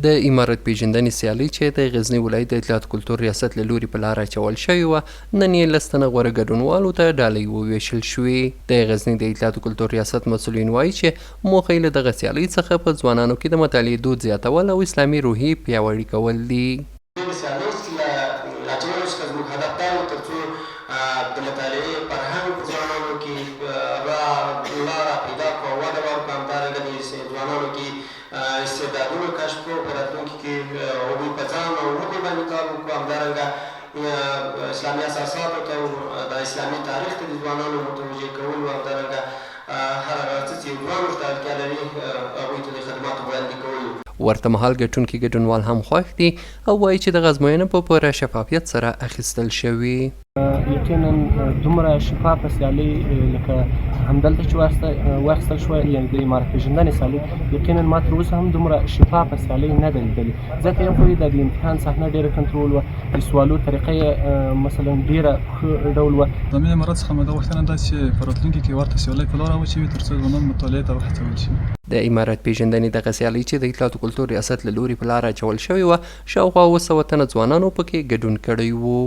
د امارت پېژندنې سیالۍ چې د غزني ولایت د اطلاعات کلتور ریاست له لوري په لاره اچول شوې وه، نن یې لس تنه غوره ګډونوالو ته ډالۍ ووېشل شوې. د غزني د اطلاعات کلتور ریاست مسؤلین وايي چې موخه یې له دغه سیالۍ څخه په ځوانانو کې د مطالعې دود زیاتول او اسلامي روحیې پیاوړي کول دي. د سیالۍ له اچولو څخه زموږ هدف دا و تر څو د مطالعې فرهنګ په ځوانانو کې را لاره پیدا کړو او وده ورکړو، همدارنګه د ځوانانو کې استعدادونو کشف کړو او په راتلونکي کې هغوی په ځان او هغوی باندې کار وکړو، همدارنګه اسلامي اساساتو ته او د اسلامي تاریخ ته د ځوانانو متوجه کول او همدارنګه هر هغه څه چې یو ځوان ورته اړتیا لري هغوی ته د خدماتو وړاندې کول. ورته مهال ګټونکي ګډونوال هم خوښ دي او وايي چې دغه ازموینه په پوره شفافیت سره اخیستل شوې. یقینا دومره شفافه سیالي لکه همدلته چې واخیستل شوه، یعنې د امارت پېژندنې سیالي، یقینا ما تر اوسه هم دومره شفافه سیالي نه ده لیدلې، ځکه یو خو یې د امتحان صحنه ډېره کنټرول وه، د سوالو طریقه یې مثلا ډېره ښه ډول وه. د امین امارت څخه مو دا غوښتنه ده چې په راتلونکي کې ورته سیالۍ په لاره واچوي تر څو ځوانان مطالعې ته وهڅول شي. د امارت پېژندنې دغه سیالۍ چې د اطلاعاتو کلتور ریاست له لوري په لاره اچول شوې وه، شاوخوا 700 تنه ځوانانو په کې ګډون کړی وو.